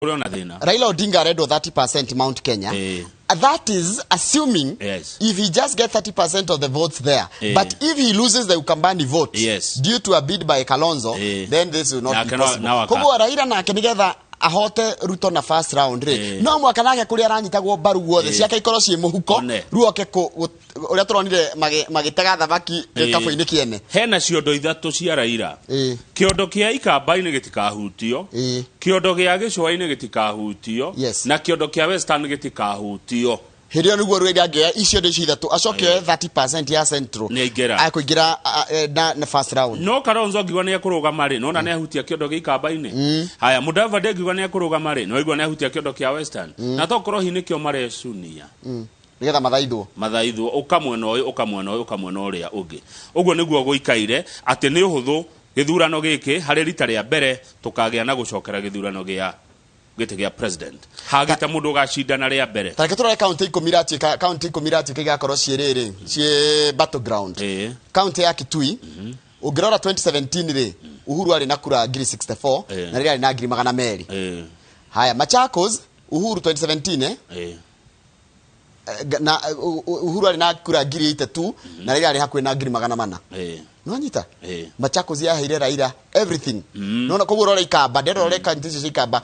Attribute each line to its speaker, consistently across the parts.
Speaker 1: Kũrĩ ona thĩna.
Speaker 2: Raila Odinga arendwo 30% Mount Kenya. That is assuming if he just get 30% of the votes there. But if he loses the Ukambani vote due to a bid by Kalonzo, then this will not
Speaker 1: Nake
Speaker 2: be
Speaker 1: no-
Speaker 2: possible.
Speaker 1: no aka-
Speaker 2: Koguo Raila nake nigetha ahote Ruto na first round rĩ, no mwaka nake kũrĩa aranyitagwo mbaru guothe ciake ikorwo ciĩ mũhuko
Speaker 1: One.
Speaker 2: rĩu oke ũrĩa tũronire magĩtega thamaki gĩkabũ-inĩ kĩene.
Speaker 1: Hena ciondo ithatũ cia Raila. Kĩondo kĩa Ikamba-inĩ gĩtikahutio, kĩondo gĩa gĩcũa-inĩ gĩtikahutio, na kĩondo kĩa Western gĩtikahutio.
Speaker 2: Hĩndĩ ĩyo nĩguo Raila angĩoya icio icio ithatũ acoke oe 30% ya Central.
Speaker 1: Nĩ aingĩra.
Speaker 2: Akũingĩra na first round.
Speaker 1: No Kalonzo angiuga nĩ ekũrũgama rĩ, nona nĩ ahutia kĩondo gĩa Ikamba-inĩ. Haya, Mudavadi angiuga nĩ ekũrũgama rĩ, no aigua nĩ ahutia kĩondo kĩa Western. Na tokorwo hihi nĩkĩo marecunia.
Speaker 2: Nĩgetha mathaithwo.
Speaker 1: Mathaithwo, ũka mwena ũyũ, ũka mwena ũyũ, ũka mwena ũrĩa ũngĩ. Ũguo nĩguo gũikaire atĩ nĩ ũhũthũ gĩthurano gĩkĩ harĩ rita rĩa mbere tũkagĩa na gũcokera gĩthurano gĩa gĩtĩ gĩa president. Hagĩte mũndũ ũgacindana rĩa mbere.
Speaker 2: Ta reke tũrore kaunti ikũmi iratuĩka, kaunti ikũmi iratuĩka igakorwo ciĩ rĩrĩ, ciĩ battleground. Kaunti ya Kitui, ũngĩrora 2017 rĩ, Uhuru arĩ na kura ngiri 64, na rĩrĩa arĩ na ngiri magana merĩ. Haya, Machakos, Uhuru 2017, na Uhuru arĩ na kura ngiri 82, na rĩrĩa arĩ hakuhĩ na ngiri magana mana. Nĩwanyita? Machakos yaheire Raila everything. Nĩwona, koguo ũrore Ikamba, ndĩrenda ũrore kaunti icio cia Ikamba.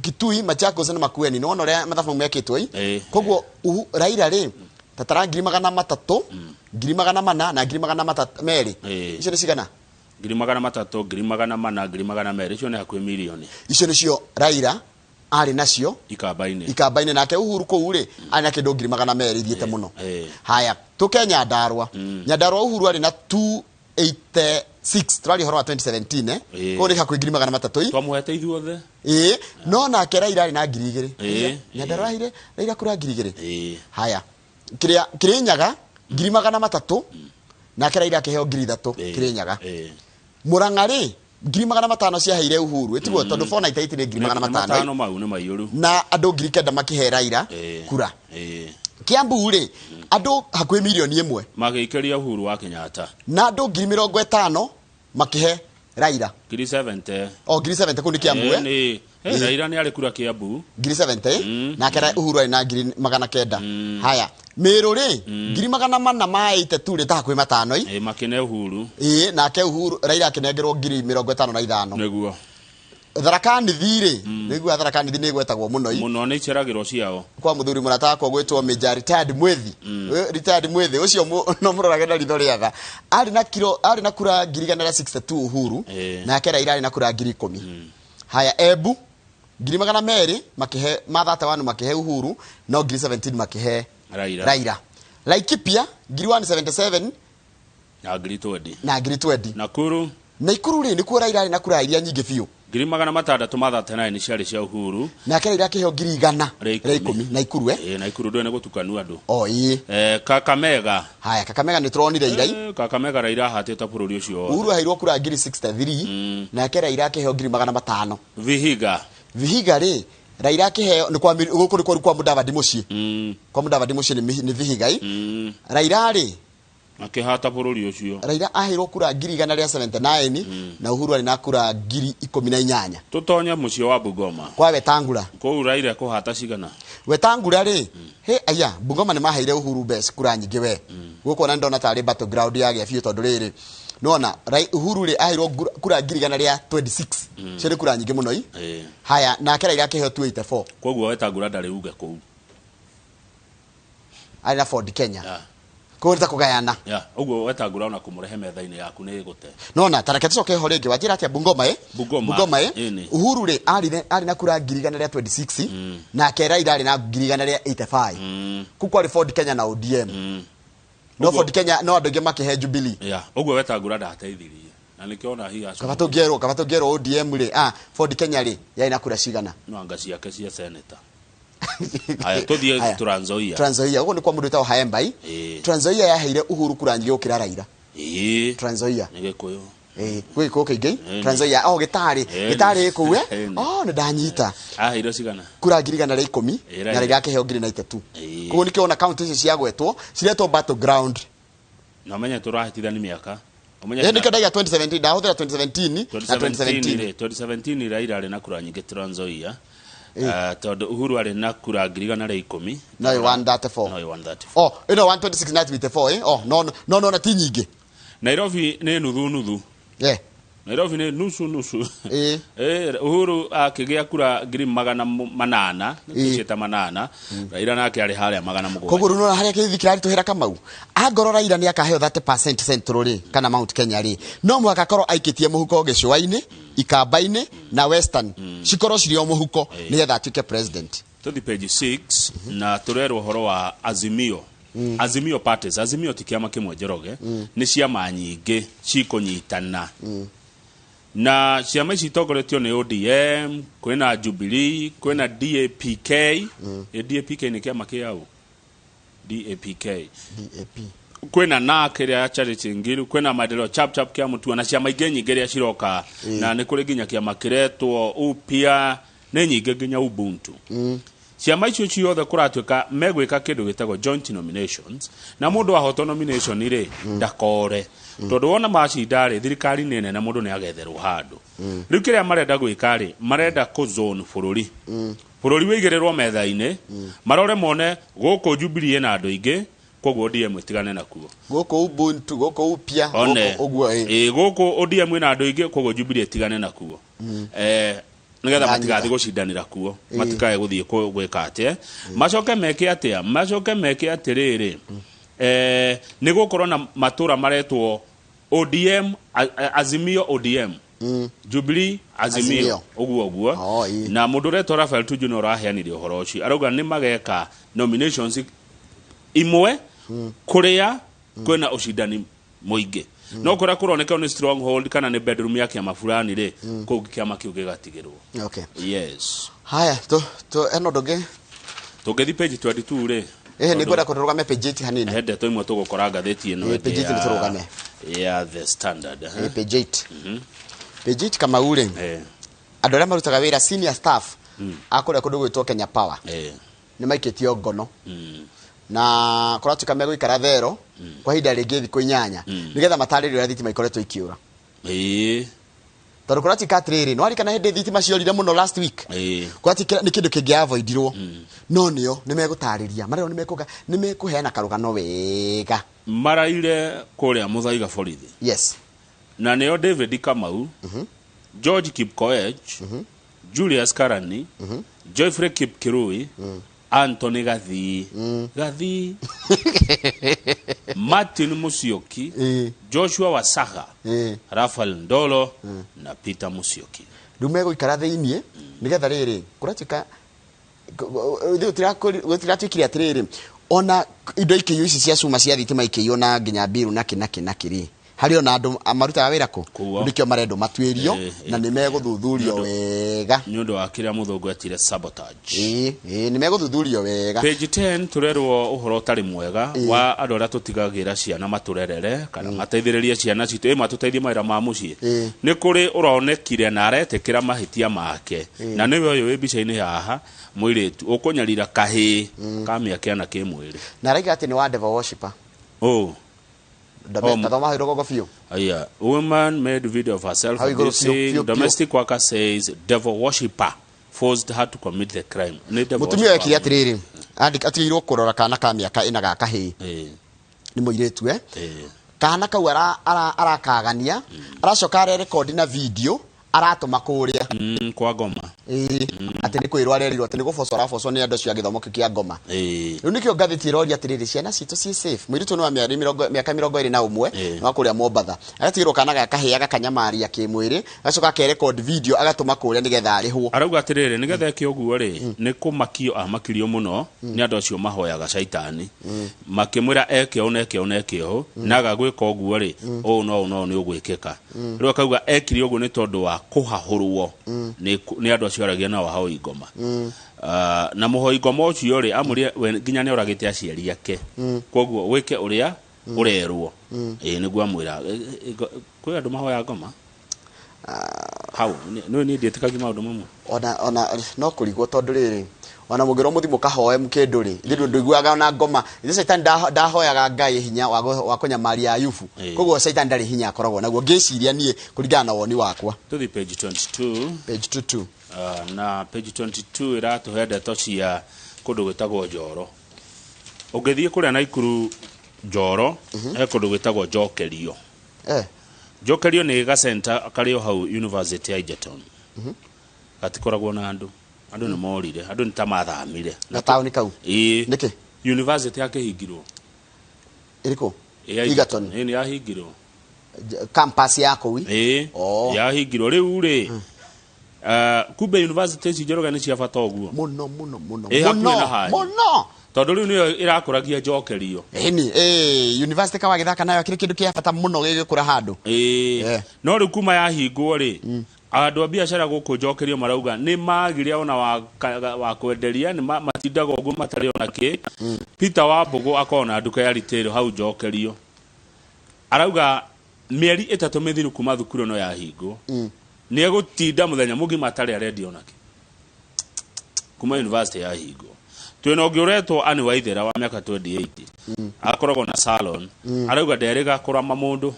Speaker 2: Kitui, Machakos na Makueni, nĩwona ũrĩa mathabu mekĩtwo ĩ? Koguo Raila rĩ, tatara ngiri magana matatũ, ngiri magana mana na ngiri magana merĩ. Icio nĩ cigana?
Speaker 1: Ngiri magana matatũ, ngiri magana mana, ngiri magana merĩ, icio nĩ hakuhĩ mirioni.
Speaker 2: Icio nĩcio Raila arĩ nacio
Speaker 1: Ikamba-inĩ.
Speaker 2: Ikamba-inĩ, nake Uhuru kũu rĩ, arĩ na kĩndũ ngiri magana merĩ ithiĩte mũno. Haya, tũke Nyandarua. Nyandarua Uhuru arĩ na 286, tũraria ũhoro wa 2017, Kũu nĩ hakuhĩ ngiri magana matatũ ĩ.
Speaker 1: Twamũhete ithuothe.
Speaker 2: No nake Raila arĩ na ngiri igĩrĩ. Nyandarua aheire Raila kura ngiri igĩrĩ. Haya, kĩrĩa Kĩrĩnyaga ngiri magana matatũ, nake Raila akĩheo ngiri ithatũ Kĩrĩnyaga. Mũrang'a rĩ, ngiri magana matano ciaheire Uhuru, ĩtiguo tondũ 498 nĩ ngiri magana matano.
Speaker 1: Matano mau nĩ maiyũru.
Speaker 2: Na andũ ngiri kenda makĩhe Raila kura. Kiambu rĩ, andũ hakuhĩ mirioni ĩmwe.
Speaker 1: Magĩikĩria Uhuru wa Kenyatta.
Speaker 2: Na andũ ngiri mĩrongo ĩtano makĩhe Raila.
Speaker 1: Ngiri 70.
Speaker 2: O, ngiri 70 kũu nĩ Kiambu, eh?
Speaker 1: Nĩ. Raila nĩ arĩ kura Kiambu.
Speaker 2: Ngiri 70, nake Uhuru arĩ na ngiri magana kenda. Haya, Meru rĩ, ngiri magana mana ma 82 rĩ, ta hakuhĩ matano ĩ.
Speaker 1: Makĩne Uhuru.
Speaker 2: Nake Uhuru, Raila akĩnengerwo ngiri mĩrongo ĩtano na ithano.
Speaker 1: Nĩguo.
Speaker 2: Tharaka Nithi rĩ, nĩguo Tharaka Nithi nĩ ĩgwetagwo mũno ĩ.
Speaker 1: Mũno nĩ iceragĩrwo ciao.
Speaker 2: Kwa mũthuri mũrata wakwa gwĩtwo Major Retired Mwithi. Retired Mwithi, ũcio no mũrorage na ritho rĩaga. Arĩ na kiro, arĩ na kura ngiri igana rĩa 62 Uhuru, nake Raila arĩ na kura ngiri ikũmi. Haya, Embu, ngiri magana merĩ makĩhe Martha Tawanu makĩhe Uhuru, no ngiri 17 makĩhe
Speaker 1: Raila.
Speaker 2: Raila. Laikipia ngiri 177
Speaker 1: na ngiri 20.
Speaker 2: Na ngiri 20.
Speaker 1: Nakuru.
Speaker 2: Nakuru rĩ, nĩkuo Raila arĩ na kura iria nyingĩ biũ.
Speaker 1: Ngiri magana matandatũ ma 39 ciarĩ cia Uhuru.
Speaker 2: Nake Raila akĩheo ngiri igana
Speaker 1: Rĩa
Speaker 2: rĩa
Speaker 1: ikũmi.
Speaker 2: ikũmi. Nakuru, eh?
Speaker 1: Nakuru ndũĩ nĩ gũtukanu andũ.
Speaker 2: O, ĩĩ.
Speaker 1: Kakamega.
Speaker 2: Haya, Kakamega nĩ tũronire irai.
Speaker 1: Kakamega Raila ahatĩte bũrũri ũcio wothe.
Speaker 2: Uhuru aheirwo kura ngiri 63, nake Raila akĩheo ngiri magana matano.
Speaker 1: Vihiga.
Speaker 2: Vihiga rĩ, Raila akĩheo nĩ kwa gũkũ nĩ kwa kwa Mudavadi mũciĩ. Kwa Mudavadi mũciĩ nĩ Vihiga ĩ. Raila rĩ,
Speaker 1: akĩhata bũrũri ũcio.
Speaker 2: Raila aheirwo kura ngiri igana rĩa 79, na Uhuru arĩ na kura ngiri ikũmi na inyanya.
Speaker 1: Tũtonye mũciĩ wa Bungoma.
Speaker 2: Kwa Wetangula.
Speaker 1: Kũu Raila kũhata cigana?
Speaker 2: Wetangula rĩ, he aya Bungoma nĩ maheire Uhuru mbeca kura nyingĩ we. Gũkũ ona ndona tarĩ battleground ya gĩa biũ tondũ rĩrĩ, nĩwona Uhuru rĩ aheirwo kura ngiri igana rĩa 26. Cio nĩ kura nyingĩ mũno i. Haya, nake Raila akĩheo 284.
Speaker 1: Koguo Wetangula ndarĩ uge kũu.
Speaker 2: Arĩ na Ford Kenya. Koguo nĩ ta kũgayana.
Speaker 1: Ũguo Wetangula ona kũmũrehe metha-inĩ yaku nĩ gũte.
Speaker 2: Nona, ta reke tũcoke ho rĩngĩ, wanjĩra atĩa Bungoma, eh?
Speaker 1: Bungoma.
Speaker 2: Bungoma, eh?
Speaker 1: Ĩni.
Speaker 2: Uhuru rĩ, arĩ na kura ngiri igana rĩa 26, nake Raila arĩ na ngiri igana rĩa 85. Kũu kwarĩ Ford Kenya na ODM. No Ford Kenya, no andũ aingĩ makĩhe Jubilee.
Speaker 1: Ũguo Wetangula ndateithirie. Na nĩkĩo ona hihi acu-
Speaker 2: Kaba tũngĩerwo, kaba tũngĩerwo ODM rĩ, Ford Kenya rĩ, yarĩ na kura cigana?
Speaker 1: No anga ciake cia senator. Haya, tũthiĩ
Speaker 2: Haya.
Speaker 1: Trans Nzoia.
Speaker 2: Trans Nzoia, ũguo nĩ kwa mũndũ wĩtagwo Haemba, ĩ? Trans Nzoia yaheire Uhuru kura nyingĩ gũkĩra Raila. Trans Nzoia.
Speaker 1: Nĩ Gĩkũyũ.
Speaker 2: Gwĩ Gĩkũyũ kĩingĩ. Trans Nzoia, oh, gĩtarĩ. Gĩtarĩ kũu, eh? Oh, nĩ ndanyita.
Speaker 1: Aheirwo cigana?
Speaker 2: Kura ngiri igana rĩa ikũmi, na
Speaker 1: Raila.
Speaker 2: Raila akĩheo ngiri na itatũ. Koguo nĩkĩo ona kaunti icio ciagwetwo, ciretwo battleground.
Speaker 1: Na ũmenye tũrahĩtithania mĩaka. Ũmenye
Speaker 2: Nĩkĩo ndaiga 2017, ndahũthĩra 2017 na
Speaker 1: 2017
Speaker 2: 2017.
Speaker 1: rĩ, 2017 Raila arĩ na kura nyingĩ Trans Nzoia. Tondũ Uhuru arĩ na kura 110,000.
Speaker 2: No 134.
Speaker 1: No 134.
Speaker 2: Oh, ĩno 126 na 84, eh? Oh, no, no, no, na ti nyingĩ.
Speaker 1: Nairobi nĩ nuthu nuthu. Nairobi nĩ nusu nusu. Uhuru akĩgĩa kura 800,000, nĩtũciĩta 800. Raila nake arĩ harĩa 700.
Speaker 2: Koguo rĩu nĩwona harĩa kĩrĩthi kĩraritũhĩra Kamau. Angorwo Raila nĩ akaheo 30% Central rĩ, kana Mount Kenya rĩ, no mũhaka akorwo aikĩtie mũhuko gĩcũa-inĩ, Ikamba-inĩ na Western. Cikorwo cirĩ o mũhuko nĩgetha atuĩke president.
Speaker 1: Tũthi page 6 na tũrerwo ũhoro wa Azimio. Azimio parties, Azimio ti kĩama kĩmwe Njoroge, nĩ ciama nyingĩ cikũnyitana. Na ciama ici itongoretio nĩ ODM, kwĩna Jubilee, kwĩna DAPK. DAPK nĩ kĩama kĩaũ? DAPK.
Speaker 2: DAP.
Speaker 1: Kwĩna NAC ĩrĩa ya Charity Ngilu, kwĩna Maendeleo Chap Chap kĩa Mutua, na ciama ingĩ nyingĩ iria ciroka. Na nĩ kũrĩ nginya kĩama kĩretwo Upya, nĩ nyingĩ nginya Ubuntu. Ciama icio ciothe kũratuĩka megwĩka kĩndũ gĩtagwo joint nominations, na mũndũ ahotwo nomination rĩ, ndakore. Tondũ wona macinda rĩ, thirikari nĩ nene, mũndũ nĩ agetherwo handũ. Rĩu kĩrĩa marenda gwĩka rĩ, marenda kũ zone bũrũri. Bũrũri wĩigĩrĩrwo metha-inĩ, marore mone gũkũ Jubilee ĩna andũ aingĩ, koguo ODM ĩtigane nakuo.
Speaker 2: Gũkũ Ubuntu, gũkũ Upya,
Speaker 1: One.
Speaker 2: gũkũ ũguo, ĩ.
Speaker 1: Ĩ, gũkũ ODM ĩna andũ aingĩ, koguo Jubilee ĩtigane nakuo. Nĩgetha
Speaker 2: Ndanyita.
Speaker 1: matigathiĩ gũcindanĩra kuo, matikae gũthiĩ gwĩka atĩa. Macoke meke atĩa? Macoke meke atĩrĩrĩ, nĩ gũkorwo na matũra maretwo ODM, Azimio ODM. Jubilee Azimio.
Speaker 2: Azimio.
Speaker 1: Ũguo ũguo.
Speaker 2: Oh, ĩ.
Speaker 1: Na mũndũ ũretwo Raphael Tuju nĩ ũraheanire ũhoro ũcio. Arauga nĩ mageka nominations imwe kũrĩa kwĩna ũcindani mũingĩ. No kũrĩa kũroneka nĩ stronghold kana nĩ bedroom ya kĩama fulani rĩ, kũu kĩama kĩu gĩgatigĩrwo.
Speaker 2: Okay.
Speaker 1: Yes.
Speaker 2: Haya, tu eno ndũngĩ.
Speaker 1: Tũngĩthiĩ page 22 rĩ.
Speaker 2: Nĩ ngwenda kũrũgame page 8 hanini.
Speaker 1: He ndeto imwe tũgũkora ngathĩti ĩno
Speaker 2: Ĩ, page 8 nĩ tũrũgame.
Speaker 1: ya The Standard.
Speaker 2: Page 8. Page 8 Kamau rĩ. Andũ arĩa marutaga wĩra senior staff a kũrĩa kũndũ gwĩtwo Kenya Power. Nĩ maikĩtio ngono. Na kũratuĩka megũikara thero kwa ihinda rĩngĩ thikũ 8 nĩgetha matarĩrie ũrĩa thitima ikoretwo ikĩũra. Tondũ kũratuĩka atĩrĩrĩ, nĩ warikana hĩndĩ thitima ciorire mũno last week? Kũratuĩka nĩ kĩndũ kĩngĩ avoidirwo. No nĩo nĩ megũtarĩria, marerwo nĩ mekũheana karũgano wega.
Speaker 1: Maraire kũrĩa Muthaiga borithi.
Speaker 2: Yes.
Speaker 1: Na nĩo David Kamau, George Kipkoech, Julius Karani, Geoffrey Kipkirui, Anthony Gathii, Gathii, Martin Musyoki, Joshua Wasaga, Raphael Ndolo na Peter Musyoki.
Speaker 2: Rĩu megũikara thĩiniĩ nĩgetha rĩrĩ kũratuĩka gũtiratuĩkire atĩrĩrĩ, ona indo ikĩiywo ici cia cuma cia thitima ikĩiywo na nginya mbiru na kĩ na kĩ na kĩ rĩ, harĩ ona andũ marutaga wĩra kũ?
Speaker 1: Kũu.
Speaker 2: Nĩkĩo marendwo matuĩrio na nĩ megũthuthurio wega.
Speaker 1: Nĩ ũndũ wa kĩrĩa mũthũngũ etire sabotage.
Speaker 2: Ĩ, nĩ megũthuthurio wega.
Speaker 1: Page 10 tũrerwo ũhoro ũtarĩ mwega wa andũ arĩa tũtigagĩra ciana matũrerere kana mateithĩrĩrie ciana citũ, matũteithie mawĩra ma mũciĩ. Nĩ kũrĩ ũronekire na aretĩkĩra mahĩtia make. Na nĩwe ũyũ wĩ mbica-inĩ haha, mũirĩtu ũkũnyarira kahĩĩ ka mĩaka ĩna kĩmwĩrĩ.
Speaker 2: Na arauga atĩ nĩ wa devil worshipper.
Speaker 1: Oh.
Speaker 2: Ndathoma hau rũgongo biũ.
Speaker 1: Aya, woman made video of herself
Speaker 2: Hau igũrũ biũ,
Speaker 1: abusing
Speaker 2: biũ, biũ.
Speaker 1: domestic worker says devil worshipper forced her to commit the crime. Nĩ devil
Speaker 2: Mũtumia
Speaker 1: worshipper.
Speaker 2: ekire atĩrĩrĩ, atigĩirwo kũrora kana ka mĩaka ĩna ga kahĩĩ. Nĩ mũirĩtu, Kana kau arakagania, aracoka arerekondi na video, aratũma kũrĩa.
Speaker 1: Kwa ngoma.
Speaker 2: Atĩ nĩ kwĩrwo arerirwo atĩ nĩ gũbocwo arabocwo nĩ andũ acio a gĩthomo kĩu kĩa ngoma. Rĩu nĩkĩo ngathĩti ĩroria atĩrĩrĩ, ciana citũ ciĩ safe. Mũirĩtu nĩ wa mĩaka mĩrongo ĩrĩ na ũmwe, nĩ wa kũrĩa Mombatha. Agatigĩrwo kana ga kahĩĩ agakanyamaria kĩmwĩrĩ, agacoka akerekondi video agatũma kũrĩa nĩgetha arĩhwo.
Speaker 1: Arauga atĩrĩrĩ, nĩgetha eke ũguo rĩ, nĩ kũmakio amakirio mũno nĩ andũ acio mahoyaga caitani. Makĩmwĩra eke ũũ na eke ũũ na eke ũũ, na aga gwĩka ũguo rĩ, ũũ na ũũ na ũũ nĩ ũgwĩkĩka. Rĩu akauga ekire ũguo nĩ tondũ wa kũhahũrwo nĩ andũ acio aragia nao ahoi ngoma. Na mũhoi ngoma ũcio rĩ, amwĩrire we nginya nĩ oragĩte aciari ake. Koguo wĩke ũrĩa ũrerwo. Nĩguo amwĩra. Kwĩ andũ mahoya ngoma? How? Nĩ niĩ ndiĩtĩkagia maũndũ mamwe.
Speaker 2: Ona no kũrigwo tondũ rĩrĩ, ona mũngĩrwo mũthiĩ mũkahoe kĩndũ rĩ, ithuĩ ndũiguaga ona ngoma. Ithuĩ caitani ndahoyaga Ngai hinya wa kũnyamaria Ayubu. Koguo caitani ndarĩ hinya akoragwo naguo, ngĩciria niĩ kũringana na woni wakwa.
Speaker 1: Tũthiĩ page 22.
Speaker 2: Page 22.
Speaker 1: Na page 22 ĩratũhe ndeto cia kũndũ gwĩtagwo Njoro. Ũngĩthiĩ kũrĩa Naikuru Njoro, he kũndũ gwĩtagwo Njokerio. Njokerio nĩ gacenta karĩ o hau University ya Egerton. Gatikoragwo na andũ. Andũ nĩ morire, andũ nĩ ta mathamire.
Speaker 2: Na taũni kau?
Speaker 1: Ĩĩ.
Speaker 2: Nĩkĩ?
Speaker 1: University yakĩhingirwo.
Speaker 2: Ĩrĩkũ?
Speaker 1: Ĩ ya
Speaker 2: Egerton.
Speaker 1: Ĩĩ, nĩ yahingirwo.
Speaker 2: Campus ya kũu?
Speaker 1: Ĩĩ. Yahingirwo. Rĩu rĩ, kumbe university ici Njoroge nĩ cia bata ũguo.
Speaker 2: Mũno, mũno, mũno.
Speaker 1: Ĩ hakuhĩ
Speaker 2: Mũno,
Speaker 1: na hanyu.
Speaker 2: mũno.
Speaker 1: Tondũ rĩu nĩyo ĩrakũragia Njokerio.
Speaker 2: Ĩni, university kawagĩthaka nayo kĩrĩ kĩndũ kĩa bata mũno gĩgĩkũra handũ.
Speaker 1: Ĩĩ. No rĩu kuma yahingwo rĩ, andũ a biacara gũkũ Njokerio marauga nĩ magire ona wa kwenderia, nĩ matindaga ũguo matarĩ ona kĩ. Peter Wambũgũ akoragwo na nduka ya retail hau Njokerio. Arauga mĩeri 3 mĩthiru kuma thukuru ĩno yahingwo. Nĩ egũtinda mũthenya mũgima atarĩ arendia ona kĩ. Kuma university yahingwo. Twĩna ũngĩ ũretwo Anne Waithera wa mĩaka 28. Akoragwo na salon. Arauga nderĩga kũrama mũndũ.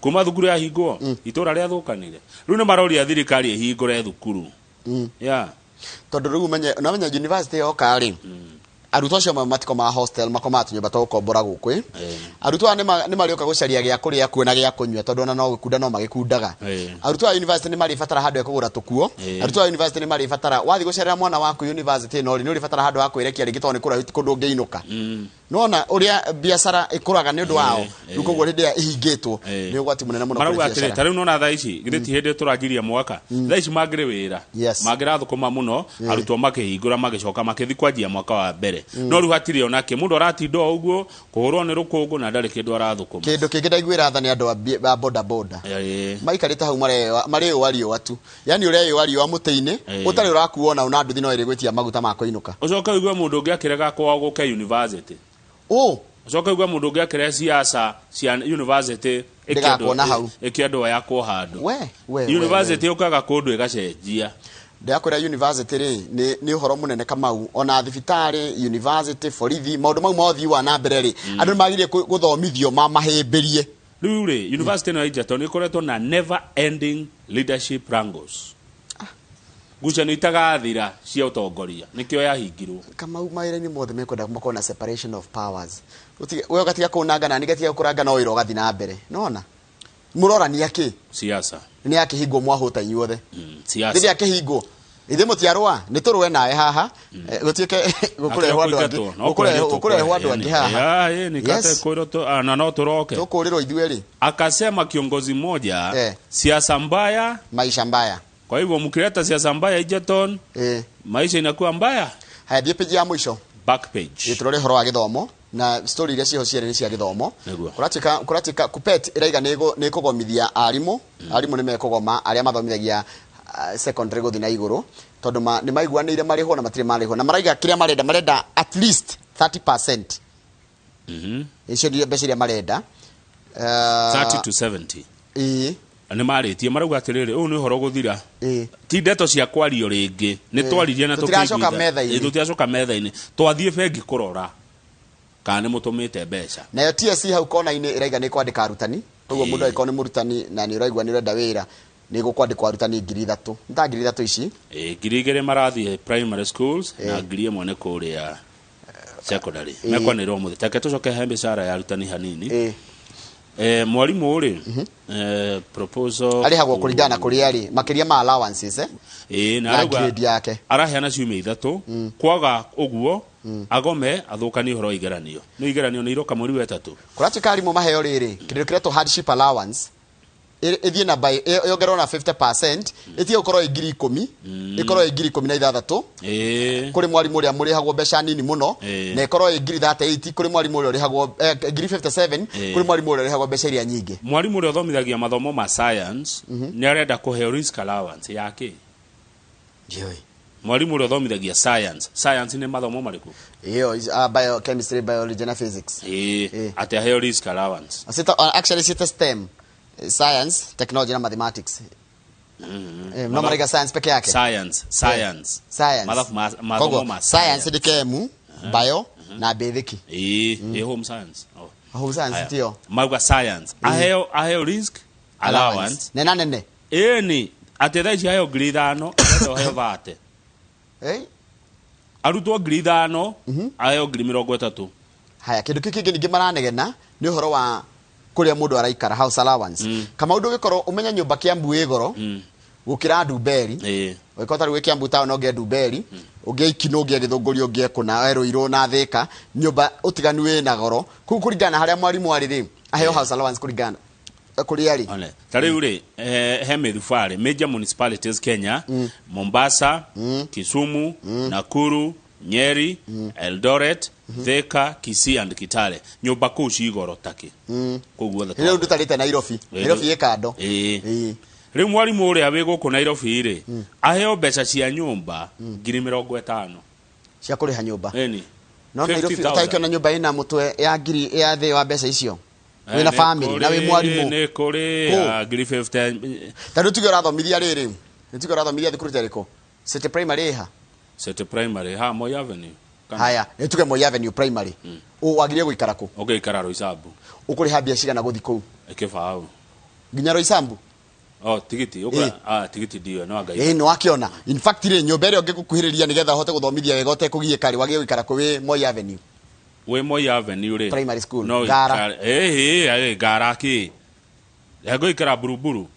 Speaker 1: Kuma thukuru yahingwo, itũra rĩathũkanire. Rĩu nĩ maroria thirikari ĩhingũre thukuru. Yeah.
Speaker 2: Tondũ rĩu ũmenye, no ũmenye university yoka rĩ, arutwo acio amwe matikomaga hostel, makomaga tũnyũmba twa gũkombora gũkũ, ĩ. Arutwo aya nĩ marĩũka gũcaria gĩa kũrĩa kuo na gĩa kũnyua, tondũ ona no gũkunda no magĩkundaga. Arutwo a university nĩ marĩbatara handũ ha kũgũra tũkuo. Arutwo a university nĩ marĩbatara, wathiĩ gũcerera mwana waku university ĩno rĩ, nĩ ũrĩbatara handũ ha kwĩrekia rĩngĩ tondũ nĩ kũraihu ti kũndũ ũngĩinũka. Nĩwona ũrĩa biacara ĩkũraga nĩ ũndũ wao. Rĩu koguo hĩndĩ ĩrĩa ĩhingĩtwo, nĩ ũgwati mũnene mũno kũrĩ
Speaker 1: Marauga atĩrĩ,
Speaker 2: biacara.
Speaker 1: ta rĩu nĩwona thaa ici, githĩ ti hĩndĩ tũranjirie mwaka? Thaa ici mangĩrĩ wĩra. Mangĩrathũkũma mũno, arutwo makĩhingũra, magĩcoka makĩthiĩ kwanjia mwaka wa mbere. No rĩu hatirĩ ona kĩ. Mũndũ aratinda o ũguo, kũhũrwo nĩ rũkũngũ na ndarĩ kĩndũ arathũkũma.
Speaker 2: Kĩndũ kĩngĩ ndaiguĩra tha nĩ andũ a boda boda. Maikarĩte hau mareyũa riũa tu. Yaani ũreyũa riũa mũtĩ-inĩ, ũtarĩ ũrakuo ona na nduthi no ĩrĩgwĩtia maguta ma kũinũka.
Speaker 1: Ũcoke ũigue mũndũ ũngĩ akĩrega kwao gũke university. Ũcoke ũigue mũndũ ũngĩ akĩrehe siasa cia university
Speaker 2: Ndĩgakuona hau.
Speaker 1: ĩkĩendwo yakwo handũ.
Speaker 2: We, we, we,
Speaker 1: University
Speaker 2: we.
Speaker 1: yũkaga kũndũ ĩgacenjia.
Speaker 2: Ndĩrakwĩra university rĩ, nĩ ũhoro mũnene Kamau. Ona thibitarĩ, university, borithi, maũndũ mau mothe wa na mbere rĩ, andũ nĩmagĩrĩire gũthomithio mamahĩmbĩrie.
Speaker 1: Rĩu rĩ, university ĩno ya Egerton ĩkoretwo na never ending leadership wrangles. Ngucanio itagathira cia ũtongoria, nĩkĩo yahingirwo.
Speaker 2: Kamau mawĩra-inĩ mothe mekwenda makorwo na separation of powers. Ũtige, we ũgatiga kũnanga na niĩ ngatiga kũranga no wĩra ũgathiĩ na mbere. Nĩwona? Mũrorania kĩ?
Speaker 1: Siasa.
Speaker 2: Nĩ akĩhingwo mwahũta inyuothe.
Speaker 1: Siasa.
Speaker 2: Rĩrĩa akĩhingwo, ithuĩ mũtiarũa, nĩ tũrũe nawe haha. Gũtuĩke gũkũrehwo andũ angĩ.
Speaker 1: Akĩrehwo no kũrehwo
Speaker 2: Gũkũrehwo andũ angĩ haha.
Speaker 1: Ĩ, nĩ kate kwĩrwo na no tũroke.
Speaker 2: Tũkũrĩrwo ithuĩ rĩ.
Speaker 1: Akasema kiongozi mmoja, siasa mbaya,
Speaker 2: maisha mbaya.
Speaker 1: Kwa hivyo mkileta siasa mbaya Egerton, maisha inakuwa mbaya.
Speaker 2: Haya, thiĩ page ya mũico.
Speaker 1: Back page.
Speaker 2: Ĩ, tũrore ũhoro wa gĩthomo na story iria ciho cierĩ nĩ cia gĩthomo.
Speaker 1: Nĩguo.
Speaker 2: Kũratuĩka Kuppet ĩraiga nĩ ĩkũgomithia arimũ. Arimũ nĩ mekũgoma arĩa mathomithagia secondary gũthiĩ na igũrũ, tondũ nĩ maiguanĩire marĩhwo na matirĩ marĩhwo, na maraiga kĩrĩa marenda, marenda at least 30%. Icio ndio mbeca iria marenda.
Speaker 1: 30 to 70.
Speaker 2: Ĩĩ.
Speaker 1: Nĩ marĩtie marauga atĩrĩrĩ, ũyũ nĩ ũhoro gũthira. Ti ndeto cia kwario rĩngĩ. Nĩ twaririe na
Speaker 2: Tũtiracoka
Speaker 1: tũkĩiguitha.
Speaker 2: metha-inĩ.
Speaker 1: Ĩĩ, tũtiracoka metha-inĩ. Twathiĩ bengi kũrora kana nĩ mũtũmĩte mbeca.
Speaker 2: Nayo TSC hau kona-inĩ ĩraiga nĩ kwandĩka arutani. Koguo mũndũ angĩkorwo nĩ mũrutani na nĩ ũraigua nĩ ũrenda wĩra, nĩ gũkwandĩkwo arutani ngiri ithatũ. Nĩ ta ngiri ithatũ ici?
Speaker 1: Ĩĩ, ngiri igĩrĩ marathiĩ primary schools na ngiri ĩmwe nĩ kũrĩa secondary. Mekwanĩrĩrwo ũmũthĩ. Take tũcoke he mĩcara ya arutani hanini. Mwarimũ rĩ, proposal
Speaker 2: Arĩhagwo kũringana na kũrĩa arĩ, makĩria ma allowances,
Speaker 1: Ĩĩ, na
Speaker 2: Na
Speaker 1: arauga
Speaker 2: grade yake.
Speaker 1: Araheana ciumia ithatũ, kwaga ũguo, agome athũkanie ũhoro wa igeranio. Nĩ igeranio nĩ iroka mweri wa ĩtatũ.
Speaker 2: Kũratuĩka arimũ maheo rĩrĩ, kĩndũ kĩretwo hardship allowance, ĩthiĩ na by, yongererwo na 50%, ĩtige gũkorwo ĩ ngiri ikũmi, ĩkorwo ĩ ngiri ikũmi na ithathatũ. Kũrĩ mwarimũ ũrĩa mũrĩhagwo mbeca nini mũno, na ĩkorwo ĩ ngiri 38 kũrĩ mwarimũ ũrĩa ũrĩhagwo, ngiri 57 kũrĩ mwarimũ ũrĩa ũrĩhagwo mbeca iria nyingĩ.
Speaker 1: Mwarimũ ũrĩa ũthomithagia mathomo ma science, nĩ arenda kũheo risk allowance yake.
Speaker 2: Ndiũĩ.
Speaker 1: Mwalimu ũrĩa ũthomithagia science, science nĩ mathomo marĩkũ?
Speaker 2: Ĩyo, is biochemistry, biology na physics.
Speaker 1: Ĩĩ, atĩ aheo risk allowance.
Speaker 2: Sita, actually sita STEM, science, technology na mathematics. No maraiga science peke yake.
Speaker 1: Science, science.
Speaker 2: Science.
Speaker 1: Mathabu mathomo
Speaker 2: Koguo,
Speaker 1: ma
Speaker 2: science ndĩ kemu, bio na basic.
Speaker 1: Ĩĩ, home science. Oh.
Speaker 2: Home science
Speaker 1: Aya.
Speaker 2: tiyo.
Speaker 1: Mauga science. Aheo risk allowance.
Speaker 2: Nena nene.
Speaker 1: Ĩni atĩ thaa ici aheo 5,000, arenda ũheo 30.
Speaker 2: Eh?
Speaker 1: Arutwo 5,000, aheo 30,000.
Speaker 2: Haya, kindu kiu kingi ningi maranegena ni uhoro wa kuria mundu araikara, house allowance. Kama undu ugikorwo umenye nyumba Kiambu ĩ goro gukira Ndumberi. Ũgĩkorwo ta rĩu wĩ Kiambu town ũngĩe Ndumberi, ũngĩe Ikino, ũngĩe Gĩthũngũri, ũngĩe kũna Ruiru na Thĩka, nyũmba ũtiganu wĩ na goro. Kũu kũringana na harĩa mwarimũ arĩ rĩ, aheo house allowance kũringana kũrĩa arĩ.
Speaker 1: One. Ta rĩu rĩ, he mĩthubarĩ major municipalities Kenya: Mombasa, Kisumu, Nakuru, Nyeri, Eldoret, Thika, Kisii and Kitale. Nyũmba kũu ci goro takĩ kũu guothe.
Speaker 2: Rĩu ndũtarĩte Nairobi. Nairobi ĩ kando.
Speaker 1: Ĩĩ. Rĩu mwarimũ ũrĩa wĩ gũkũ Nairobi rĩ, aheo mbeca cia nyũmba 50,000.
Speaker 2: Cia kũrĩha nyũmba.
Speaker 1: Ĩni.
Speaker 2: No Nairobi
Speaker 1: 50,000.
Speaker 2: ũtangĩona nyũmba ĩna mũtwe ya ngiri ya thĩ wa mbeca icio. Wĩna family na wĩ mwarimũ.
Speaker 1: Nĩ kũrĩ
Speaker 2: Kũ?
Speaker 1: 50,000.
Speaker 2: Ta rĩu tuge ũrathomithia rĩrĩ, nĩ tuge ũrathomithia thukuru ta ĩrĩkũ? City Primary ĩha?
Speaker 1: City Primary ha Moi Avenue.
Speaker 2: Haya, nĩ tuge Moi Avenue Primary. Wagĩrĩire gũikara kũ?
Speaker 1: Ũgĩikara Roysambu.
Speaker 2: Ũkũrĩha mbia cigana gũthiĩ kũu?
Speaker 1: 20.
Speaker 2: Nginya Roysambu?
Speaker 1: Oh, tigiti ũkũra, ah, tigiti ndiũĩ no anga.
Speaker 2: Ĩĩ, nĩ wakĩona. In fact rĩ, nyũmba ĩrĩa ũngĩgũkuhĩrĩria nĩgetha ũhote gũthomithia wega ũtekũgiĩka rĩ, wagĩrĩire gũikara kũ wĩ Moi Avenue?
Speaker 1: Wĩ Moi Avenue rĩ,
Speaker 2: Primary school.
Speaker 1: No.
Speaker 2: Ngara.
Speaker 1: Ĩĩ, Ngara kĩ ngũikara Buruburu.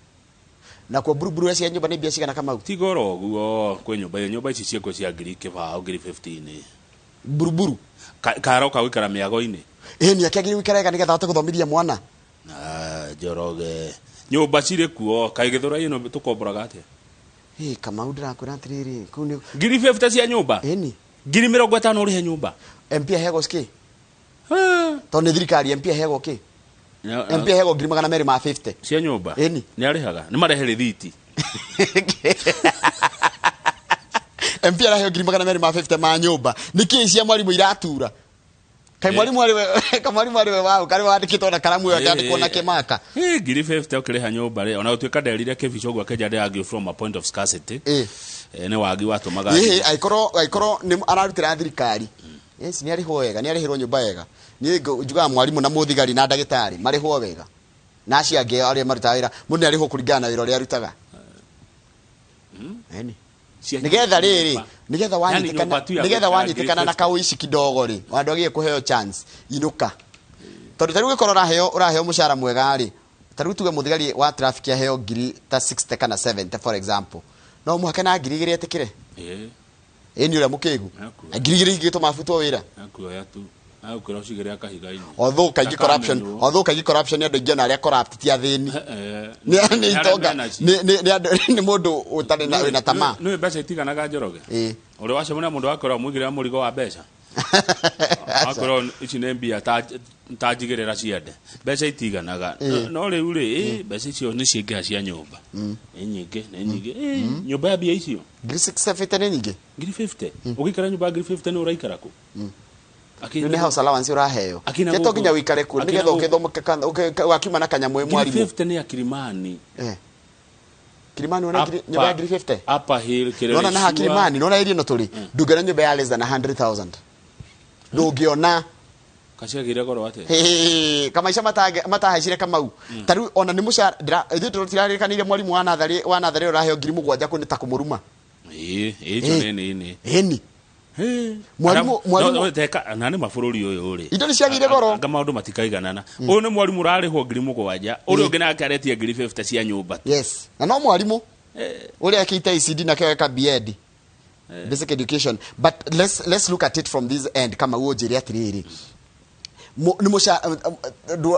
Speaker 2: Nakuo Buruburu cia nyũmba nĩ mbia cigana, Kamau?
Speaker 1: Ti goro ũguo. Kwĩ nyũmba ici ciĩkuo cia 20,000, 15,000.
Speaker 2: Buruburu.
Speaker 1: Karoka gũikara mĩago-inĩ.
Speaker 2: Ĩĩ, nĩ akĩagĩrĩire gũikara wega nĩgetha ahote gũthomithia mwana.
Speaker 1: Ah, Njoroge, nyũmba cirĩ kuo. Kaĩ Gĩthũrai ĩno tũkomboraga atĩa?
Speaker 2: Ĩĩ, Kamau, ndĩrakwĩra atĩrĩrĩ, kũu nĩ
Speaker 1: 50,000 cia nyũmba.
Speaker 2: Ĩni.
Speaker 1: 50,000 ũrĩhe nyũmba.
Speaker 2: MP aheagwo cikĩ? Tondũ nĩ thirikari, MP aheagwo kĩ? MP aheagwo 250,000.
Speaker 1: Cia nyũmba?
Speaker 2: Ĩni.
Speaker 1: Nĩ arĩhaga, nĩ marehe rĩthiti.
Speaker 2: MP araheo 250,000 ma nyũmba, nĩ kĩ cia mwarimũ iratura? Kaĩ mwarimũ arĩ we, kamwarimũ arĩ we waũ karĩ wandĩkĩtwo na karamu ĩyo akĩandĩkwo na kĩmaka?
Speaker 1: 50,000 ũkĩrĩha nyũmba rĩ, ona gũtuĩka nderire kĩbico ũguo akĩnja ndĩ argue from a point of scarcity. Nĩ wagi watũmaga.
Speaker 2: Ĩhĩ, angĩkorwo nĩ ararutĩra thirikari, yes, nĩ arĩhwo wega, nĩ arĩhĩrwo nyũmba wega. Niĩ njugaga mwarimũ na mũthigari na ndagĩtarĩ marĩhwo wega, na acio angĩ arĩa marutaga wĩra, mũndũ nĩ arĩhwo kũringana na wĩra ũrĩa arutaga. Ĩni.
Speaker 1: Cia
Speaker 2: Nigetha rĩrĩ,
Speaker 1: nyũmba.
Speaker 2: nigetha
Speaker 1: Yani
Speaker 2: wanyitĩkana,
Speaker 1: nyũmba tu ya
Speaker 2: nigetha
Speaker 1: gũikara
Speaker 2: wanyitĩkana na
Speaker 1: 50,000.
Speaker 2: kaũici kidogo rĩ, andũ agiĩ kũheo chance inũka, tondũ ta rĩu ũgĩkorwo ũraheo mũcara mwega rĩ, ta rĩu tuge mũthigari wa traffic aheo ngiri ta 60 kana 70, for example, no mũhaka na 2,000 etĩkĩre. Ĩni, ũrĩa mũkĩgu.
Speaker 1: Akuoya.
Speaker 2: 2,000 ingĩtũma abutwo wĩra.
Speaker 1: Akuoya tu agũkwĩra ũcigĩre kahiga-inĩ.
Speaker 2: Although kaingĩ corruption,
Speaker 1: Ndakamenywo.
Speaker 2: although kaingĩ corruption nĩ andũ aingĩ ona arĩa corrupt ti athĩni, nĩ itonga, nĩ andũ, nĩ mũndũ ũtarĩ na wĩna tamaa.
Speaker 1: Nĩ mbeca itiganaga, Njoroge. Ũrĩa wacemania mũndũ wakwĩra mũigĩrĩra mũrigo wa mbeca, akwĩra ici nĩ mbia ta njigĩrĩra ciende. Mbeca itiganaga. No rĩu rĩ, mbeca icio nĩ ciingĩha cia nyũmba, nĩ nyingĩ, nĩ nyingĩ. Nyũmba ya mbia icio.
Speaker 2: 650 nĩ nyingĩ.
Speaker 1: 50,000 ũgĩikara nyũmba ya 50,000 nĩ ũraikara kũ?
Speaker 2: Rĩu nĩ house allowance ũraheo.
Speaker 1: Akina
Speaker 2: Ke to
Speaker 1: gũkũ.
Speaker 2: nginya ũikare kuo
Speaker 1: Akina
Speaker 2: nĩgetha
Speaker 1: gũkũ.
Speaker 2: ũkĩthoma wakiuma na kanyamũ wĩ
Speaker 1: Ngiri
Speaker 2: mwarimũ.
Speaker 1: 50 nĩ ya Kilimani.
Speaker 2: Kilimani wona nyũmba ya 50,000?
Speaker 1: Upper Hill.
Speaker 2: Nona na ha
Speaker 1: Kileleshwa.
Speaker 2: Kilimani, nona area ĩno tũrĩ, ndũngĩona nyũmba ya less than 100,000, ndũngĩona.
Speaker 1: Kaciagĩire goro atĩa?
Speaker 2: Hĩ, kamaica matahaicire, Kamau. Ta rĩu ona nĩ mũcara ithuĩ tũtirarĩkanĩire mwarimũ wa natharĩ ũraheo 7,000 kũ nĩ ta kũmũruma.
Speaker 1: Ĩĩ, icio nĩ nini.
Speaker 2: Ĩni. Mwarimu-
Speaker 1: Na nĩ mabũrũri ũyũ rĩ,
Speaker 2: Indo nĩ ciagĩire goro.
Speaker 1: Anga maũndũ matikaiganana. Ũyũ nĩ mwarimũ ũrarĩhwo 7,000, ũrĩa ũngĩ nake aretia 50,000 cia nyũmba.
Speaker 2: Yes, na no mwarimũ ũrĩa ekĩte ECD na kĩo eka B.Ed, basic education. But let's look at it from this end. Kama ũnjĩre atĩrĩrĩ, nĩ mũca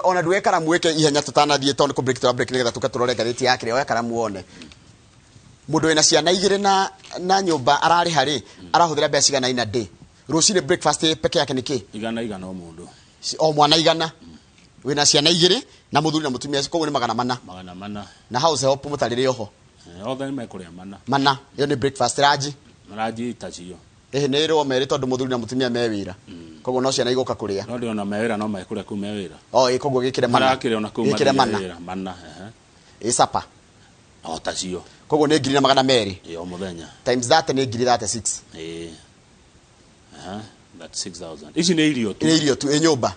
Speaker 2: ona ndũe karamu wĩke ihenya tũtanathiĩ, tondũ kũ break, tũra break nĩgetha tũke tũrore ngathĩti ya kĩrĩa. Oya karamu wone mũndũ wĩna ciana igĩrĩ na nyũmba ararĩha rĩ, arahũthĩra mbeca cigana ina day rũcinĩ? Breakfast peke yake nĩ kĩ?
Speaker 1: Igana igana o mũndũ.
Speaker 2: O mwana igana, wĩna ciana igĩrĩ na mũthuri na mũtumia, koguo nĩ 400.
Speaker 1: 400.
Speaker 2: Na house help mũtarĩre oho.
Speaker 1: Othe nĩ mekũrĩa mana.
Speaker 2: Mana. Ĩyo nĩ breakfast. Ranji?
Speaker 1: Maranji tacio.
Speaker 2: Ĩhĩ, nĩ ĩrwo merĩ, tondũ mũthuri na mũtumia me wĩra, koguo no ciana igũka kũrĩa.
Speaker 1: No ndĩrona me wĩra, no mekũrĩa kũu me wĩra.
Speaker 2: O ĩ, koguo gĩkĩre mana.
Speaker 1: Marakĩrĩa ona kũu
Speaker 2: Gĩkĩre
Speaker 1: mathiĩ
Speaker 2: mana.
Speaker 1: wĩra mana, ehe.
Speaker 2: Ĩ, supper?
Speaker 1: O tacio.
Speaker 2: Koguo nĩ 1,200.
Speaker 1: Ĩ, o mũthenya.
Speaker 2: Times 30 nĩ 36,000.
Speaker 1: Ĩ. Aha, 36,000. Ici nĩ irio tu.
Speaker 2: Nĩ irio tu, ĩ nyũmba.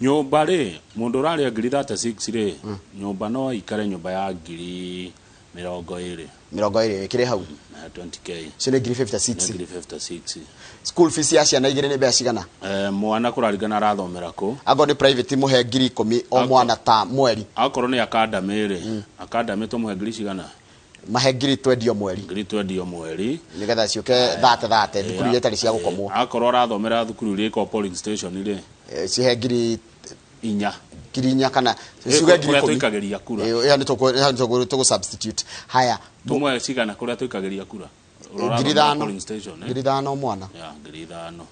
Speaker 1: Nyũmba rĩ, mũndũ ũrarĩa 36,000 rĩ, nyũmba no aikare nyũmba ya 20,000.
Speaker 2: 20 ĩkĩrĩ hau.
Speaker 1: Na 20K.
Speaker 2: Icio nĩ 56,000.
Speaker 1: Nĩ 56,000.
Speaker 2: School fees ya ciana igĩrĩ nĩ mbeca cigana?
Speaker 1: Mwana kũraringana arathomera kũ.
Speaker 2: Angorwo nĩ private mũhe 10,000 o mwana ta mweri.
Speaker 1: Akorwo nĩ academy rĩ, academy tũmũhe ngiri cigana?
Speaker 2: Mahe 20,000 o mweri.
Speaker 1: 20,000 o mweri.
Speaker 2: Nĩgetha ciũke thate thate, thukuru iria itarĩ cia gũkomwo.
Speaker 1: Akorwo arathomera thukuru iria ĩkoragwo polling station rĩ.
Speaker 2: Cihe 4,000.
Speaker 1: 4,000
Speaker 2: kana ciuge 10,000.
Speaker 1: Kũrĩa tũikagĩria kura.
Speaker 2: Ĩyo nĩ tũgũ substitute. Haya.
Speaker 1: Tũmũhe cigana kũrĩa tũikagĩria kura?
Speaker 2: 5,000.
Speaker 1: Polling station,
Speaker 2: 5,000 mwana.
Speaker 1: Ya, 5,000.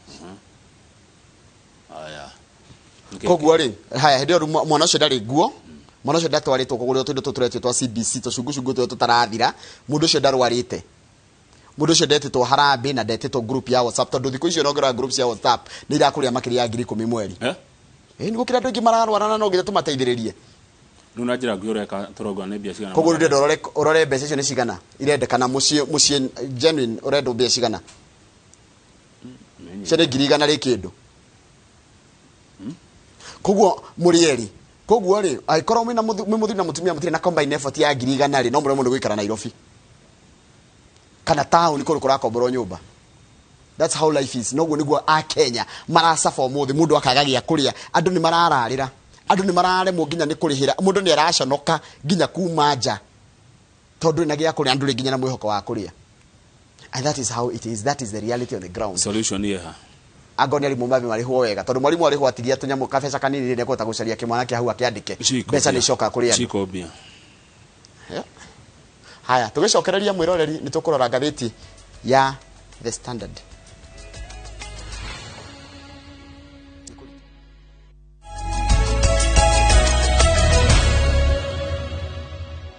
Speaker 1: Haya.
Speaker 2: Koguo rĩ, haya hĩndĩ ĩyo mwana ũcio ndarĩ nguo. Mwana ũcio ndatwarĩtwo kũgũrĩrwo tũindo tũtũ tũretio twa CBC, tũcungucungu tũrĩa tũtarathira. Mũndũ ũcio ndarwarĩte. Mũndũ ũcio ndetĩtwo harambee na ndetĩtwo group ya WhatsApp, tondũ thikũ icio nongera group cia WhatsApp nĩ irakũrĩa makĩria ya 10,000 mweri. Ĩ, nĩ gũkĩra andũ aingĩ mararwara na no nginya tũmateithĩrĩrie.
Speaker 1: Rĩu na njĩra nguhĩ ũreka tũrongo nĩ mbia cigana?
Speaker 2: Koguo ndĩrenda ũrore mbeca icio nĩ cigana irendekana mũciĩ genuine ũrenda mbia cigana? Icio nĩ 100,000 rĩ kĩndũ. Koguo mũrĩ erĩ. Koguo rĩ, angĩkorwo mwĩna mwĩ mũthuri na mũtumia mũtirĩ na combine effort ya 100,000 rĩ, no mũremwo nĩ gũikara Nairobi. Kana taũni kũrĩa kũrakomborwo nyũmba. That's how life is. Noguo nĩguo a Kenya maracaba ũmũthĩ, mũndũ akaga gĩa kũrĩa, andũ nĩ marararĩra, andũ nĩ mararemwo nginya nĩ kũrĩhĩra, mũndũ nĩ araconoka nginya kuma nja tondũ ndũrĩ na gĩa kũrĩa, ndũrĩ nginya na mwĩhoko wa kũrĩa. And that is how it is. That is the reality on the ground.
Speaker 1: Solution ĩha?
Speaker 2: Angorwo nĩ arimũ mambe marĩhwo wega, tondũ mwarimũ arĩhwo atigia tũnyamũ kabeca kanini rĩ, nĩekũhota gũcaria kĩmwana kĩa hau akĩandĩke. Mbeca nĩ icokaga kũrĩ andũ.
Speaker 1: Ciko mbia.
Speaker 2: Haya, tũgĩcokereria mwĩroreri nĩ tũkũrora ngathĩti ya The Standard.